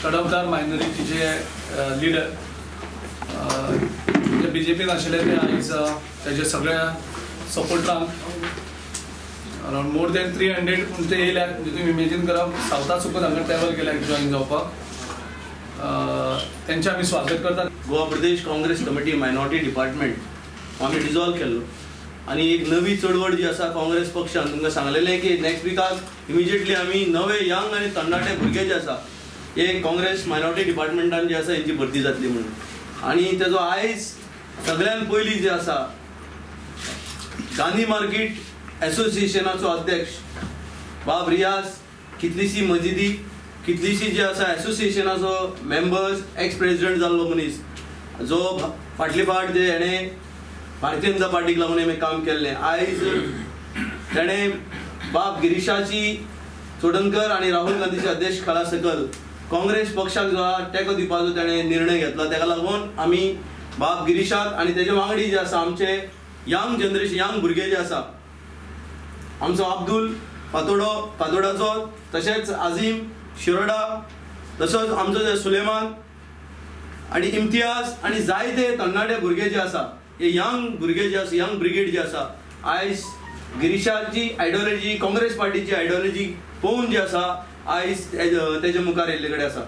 तडफदार मायनॉरिटीचे leader जे बीजेपीन आशिल्ले ते आयज तेजे सगळ्या सपोर्टरांक अरावंड मोर दॅन 300 पूण ते येयल्यात. म्हणजे तुमी इमेजीन करा, सावथा सुकून हांगा ट्रॅवल केल्या जॉईन जावपाक. तेंचें आमी स्वागत करतात. Goa Pradesh Congress committee minority department आमी डिजॉल्व केल्लो आनी एक नवी चळवळ जी आसा काँग्रेस पक्षान तुमकां सांगलेलें की नेक्स्ट विकाक इमिजिएटली आमी नवे यंग आनी तरणाटे भुरगे जे आसा हे काँग्रेस मायनॉरिटी डिपार्टमेंटान जे आसा हेंची भरती जातली म्हणून. आनी तेजो आयज सगळ्यान पयलीं जे आसा गांधी मार्केट एसोसिएशनाचो अध्यक्ष बाब रियाज, कितलीशी मजिदी, कितलीशी जी आसा एसोसिएशनाचो मेंबर्स, एक्स प्रेसिडेंट जाल्लो मनीस जो फाटले फाट जे हेणें भारतीय जनता पार्टीक लागून हें काम केल्लें, आयज तेणें बाब गिरीशाची चोडणकर आनी राहुल गांधीच्या अध्यक्ष खाला सकल काँग्रेस पक्षाक जो आहा टेको दिवपाचो तेणें निर्णय घेतला. तेका लागून आमी बाब गिरीशाक आनी तेजे वांगडी जे आसा आमचे यंग जनरेशन, यंग भुरगे जे आसा, आमचो अब्दुल फातोडो फातोडाचो, तशेंच आझीम शिरोडा, तसोच आमचो जे सुलेमान आनी इम्तियाज आनी जायते तरणाटे भुरगे जे आसा, हे यंग भुरगे जे आसा, यंग ब्रिगेड जे आसा, आयज गिरीशाची आयडियोलॉजी, काँग्रेस पार्टीची आयडियोलॉजी पळोवन जे आसा आयज तेजे मुखार येयल्ले कडेन आसा.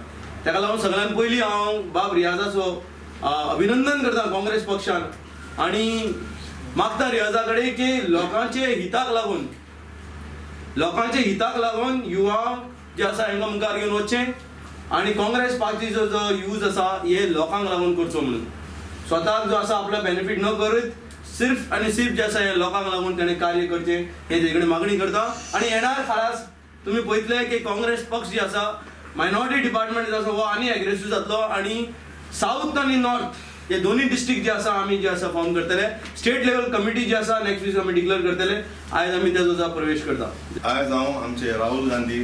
तेका लागून सगळ्यान पयलीं हांव बाब रियाजाचो अभिनंदन करता काँग्रेस पक्षान आनी मागता रियाजा कडेन की लोकांचे हिताक लागून, लोकांचे हिताक लागून युवा जे आसा हेंकां मुखार घेवन वचचें आनी काँग्रेस पार्टीचो जो यूज आसा हे लोकांक लागून करचो म्हणून, स्वताक जो आसा आपलो बेनिफीट न करीत सिर्फ आनी सिर्फ जे आसा हे लोकांक लागून तेणें कार्य करचें हे तेजे कडेन मागणी करता. आनी येणार काळास तुमी पळयतले की काँग्रेस पक्ष जे आसा मायनॉरिटी डिपार्टमेंट जो आसा हो आनी एग्रेसीव जातलो आनी सावथ आनी नॉर्थ हे दोनूय डिस्ट्रिक्ट जे आसा आमी जे आसा फॉर्म करतले. स्टेट लेवल कमिटी जी आसा नेक्स्ट वीक आमी डिक्लेअर करतले. आयज आमी तेजो प्रवेश करता. आयज हांव आमचे राहुल गांधी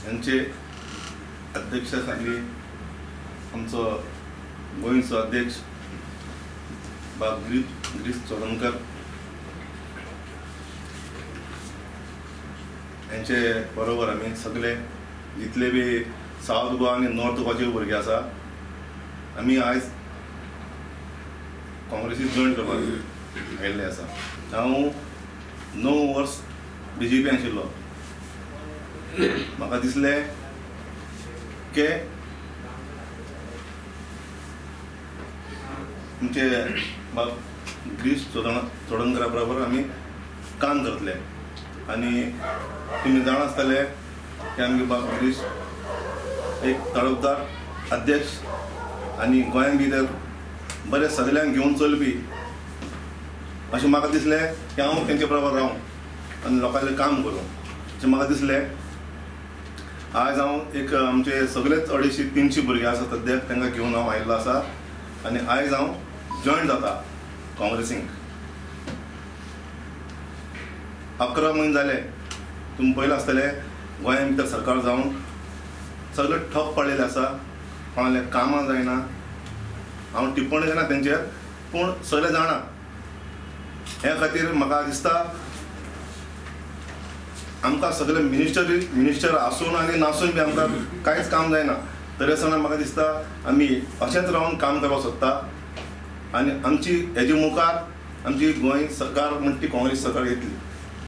यांचे अध्यक्षाखाली आमचो गोंयचो अध्यक्ष बाब गिरीश चोडणकर यांचे बरोबर आमी सगळे जितले बी सावथ गोवा आनी नॉर्थ गोवाचे भुरगे आसा आमी आयज काँग्रेसीक जॉयन करपाक आयिल्ले आसा. हांव 9 वर्स बीजेपी आशिल्लो. म्हाका दिसलें की आमचे बाब गिरीश चोडणकरा बरोबर आमी काम करतले आनी तुमी जाणा आसतले की आमगे बाब गिरीश एक तडफदार अध्यक्ष आनी गोंयांत भितर बरे सगळ्यांक घेवन चलपी अशें म्हाका दिसलें की हांव तेंचे बरोबर रावूं आनी लोकांचें काम करूं अशें म्हाका दिसलें. आयज हांव एक आमचे सगळेच 250-300 भुरगे आसा सद्याक, तांकां घेवन हांव आयिल्लो आसा आनी आयज हांव जॉयन जाता काँग्रेसीक. 11 म्हयने जाले, तुमी पळयलां आसतलें गोंया भितर सरकार जावन सगळें ठप पडलेलें आसा, कोणालें कामां जायना. हांव टिप्पणी जायना तेंचेर, पूण सगळें जाणा. हे खातीर म्हाका दिसता आमकां सगळे मिनिस्टर आसून आनी नासून बी आमकां कांयच काम जायना. तरी आसतना म्हाका दिसता आमी अशेंच रावन काम करपाक सोदता आनी आमची हेजे मुखार आमची गोंय सरकार म्हणटा ती काँग्रेस सरकार येतली.